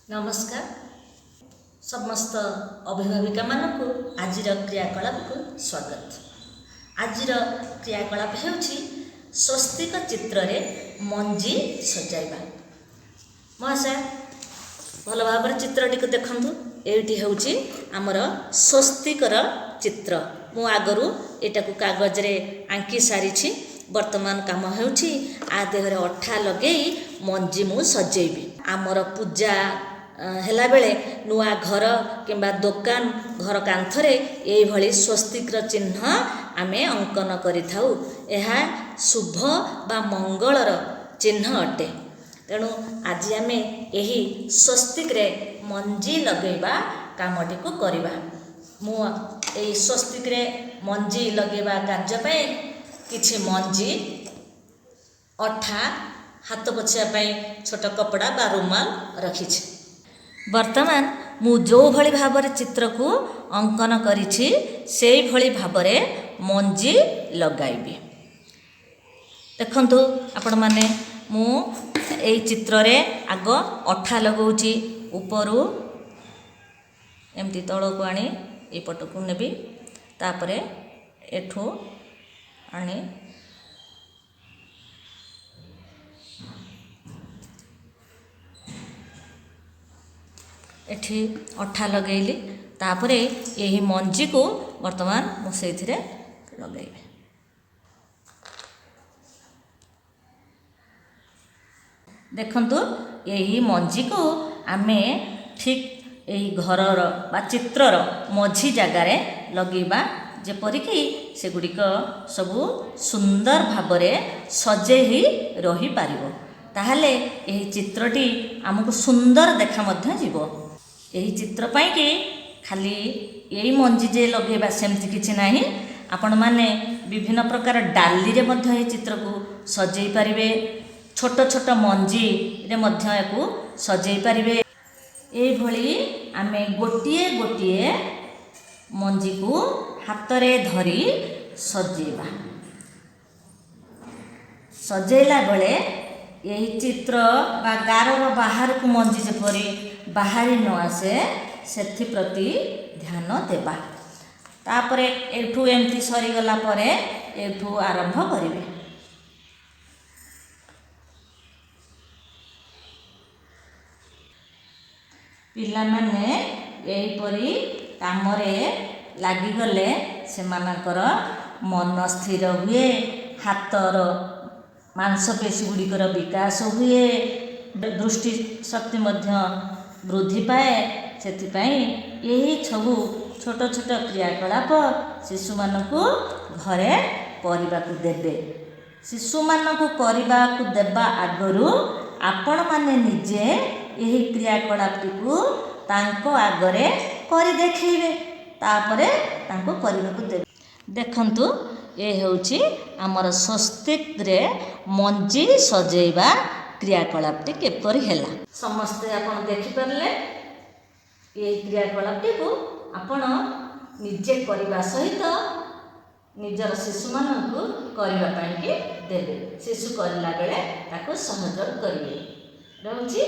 ନମସ୍କାର, ସମସ୍ତ ଅଭିଭାବିକାମାନଙ୍କୁ ଆଜିର କ୍ରିୟାକଳାପକୁ ସ୍ୱାଗତ। ଆଜିର କ୍ରିୟାକଳାପ ହେଉଛି ସ୍ୱସ୍ତିକ ଚିତ୍ରରେ ମଞ୍ଜି ସଜାଇବା। ମହାଶୟ, ଭଲ ଭାବରେ ଚିତ୍ରଟିକୁ ଦେଖନ୍ତୁ। ଏଇଠି ହେଉଛି ଆମର ସ୍ୱସ୍ତିକର ଚିତ୍ର। ମୁଁ ଆଗରୁ ଏଇଟାକୁ କାଗଜରେ ଆଙ୍କି ସାରିଛି। ବର୍ତ୍ତମାନ କାମ ହେଉଛି ଆ ଦେହରେ ଅଠା ଲଗେଇ ମଞ୍ଜି ମୁଁ ସଜେଇବି। ଆମର ପୂଜା ହେଲାବେଳେ ନୂଆ ଘର କିମ୍ବା ଦୋକାନ ଘର କାନ୍ଥରେ ଏଇଭଳି ସ୍ୱସ୍ତିକର ଚିହ୍ନ ଆମେ ଅଙ୍କନ କରିଥାଉ। ଏହା ଶୁଭ ବା ମଙ୍ଗଳର ଚିହ୍ନ ଅଟେ। ତେଣୁ ଆଜି ଆମେ ଏହି ସ୍ୱସ୍ତିକରେ ମଞ୍ଜି ଲଗେଇବା କାମଟିକୁ କରିବା। ମୁଁ ଏହି ସ୍ୱସ୍ତିକରେ ମଞ୍ଜି ଲଗେଇବା କାର୍ଯ୍ୟ ପାଇଁ କିଛି ମଞ୍ଜି, ଅଠା, ହାତ ପୋଛିବା ପାଇଁ ଛୋଟ କପଡ଼ା ବା ରୁମାଲ ରଖିଛି। ବର୍ତ୍ତମାନ ମୁଁ ଯେଉଁଭଳି ଭାବରେ ଚିତ୍ରକୁ ଅଙ୍କନ କରିଛି, ସେଇଭଳି ଭାବରେ ମଞ୍ଜି ଲଗାଇବି। ଦେଖନ୍ତୁ ଆପଣମାନେ, ମୁଁ ଏଇ ଚିତ୍ରରେ ଆଗ ଅଠା ଲଗାଉଛି। ଉପରୁ ଏମିତି ତଳକୁ ଆଣି ଏଇପଟକୁ ନେବି, ତାପରେ ଏଠୁ ଆଣି ଏଠି ଅଠା ଲଗାଇଲି। ତାପରେ ଏହି ମଞ୍ଜିକୁ ବର୍ତ୍ତମାନ ମୁଁ ସେଇଥିରେ ଲଗାଇବି। ଦେଖନ୍ତୁ, ଏହି ମଞ୍ଜିକୁ ଆମେ ଠିକ୍ ଏହି ଘରର ବା ଚିତ୍ରର ମଝି ଜାଗାରେ ଲଗାଇବା, ଯେପରିକି ସେଗୁଡ଼ିକ ସବୁ ସୁନ୍ଦର ଭାବରେ ସଜେଇ ହୋଇ ରହିପାରିବ। ତାହେଲେ ଏହି ଚିତ୍ରଟି ଆମକୁ ସୁନ୍ଦର ଦେଖା ମଧ୍ୟ ଯିବ। ଏହି ଚିତ୍ର ପାଇଁକି ଖାଲି ଏଇ ମଞ୍ଜି ଯେ ଲଗାଇବା ସେମିତି କିଛି ନାହିଁ। ଆପଣମାନେ ବିଭିନ୍ନ ପ୍ରକାର ଡାଲିରେ ମଧ୍ୟ ଏହି ଚିତ୍ରକୁ ସଜେଇ ପାରିବେ, ଛୋଟ ଛୋଟ ମଞ୍ଜିରେ ମଧ୍ୟ ୟାକୁ ସଜେଇ ପାରିବେ। ଏଇଭଳି ଆମେ ଗୋଟିଏ ଗୋଟିଏ ମଞ୍ଜିକୁ ହାତରେ ଧରି ସଜେଇବା। ସଜେଇଲା ବେଳେ ଏହି ଚିତ୍ର ବା ଗାରର ବାହାରକୁ ମଞ୍ଜି ଯେପରି ବାହାରି ନ ଆସେ, ସେଥିପ୍ରତି ଧ୍ୟାନ ଦେବା। ତାପରେ ଏଠୁ ଏମିତି ସରିଗଲା ପରେ ଏଠୁ ଆରମ୍ଭ କରିବେ। ପିଲାମାନେ ଏହିପରି କାମରେ ଲାଗିଗଲେ ସେମାନଙ୍କର ମନ ସ୍ଥିର ହୁଏ, ହାତର ମାଂସପେଶୀ ଗୁଡ଼ିକର ବିକାଶ ହୁଏ, ଦୃଷ୍ଟି ଶକ୍ତି ମଧ୍ୟ ବୃଦ୍ଧି ପାଏ। ସେଥିପାଇଁ ଏହି ସବୁ ଛୋଟ ଛୋଟ କ୍ରିୟାକଳାପ ଶିଶୁମାନଙ୍କୁ ଘରେ କରିବାକୁ ଦେବେ। ଶିଶୁମାନଙ୍କୁ କରିବାକୁ ଦେବା ଆଗରୁ ଆପଣମାନେ ନିଜେ ଏହି କ୍ରିୟାକଳାପଟିକୁ ତାଙ୍କ ଆଗରେ କରି ଦେଖେଇବେ, ତାପରେ ତାଙ୍କୁ କରିବାକୁ ଦେବେ। ଦେଖନ୍ତୁ, ଏ ହେଉଛି ଆମର ସ୍ୱସ୍ତିକରେ ମଞ୍ଜି ସଜେଇବା କ୍ରିୟାକଳାପଟି କିପରି ହେଲା, ସମସ୍ତେ ଆପଣ ଦେଖିପାରିଲେ। ଏହି କ୍ରିୟାକଳାପଟିକୁ ଆପଣ ନିଜେ କରିବା ସହିତ ନିଜର ଶିଶୁମାନଙ୍କୁ କରିବା ପାଇଁକି ଦେବେ। ଶିଶୁ କରିଲା ବେଳେ ତାକୁ ସହଯୋଗ କରିବେ। ରହୁଛି,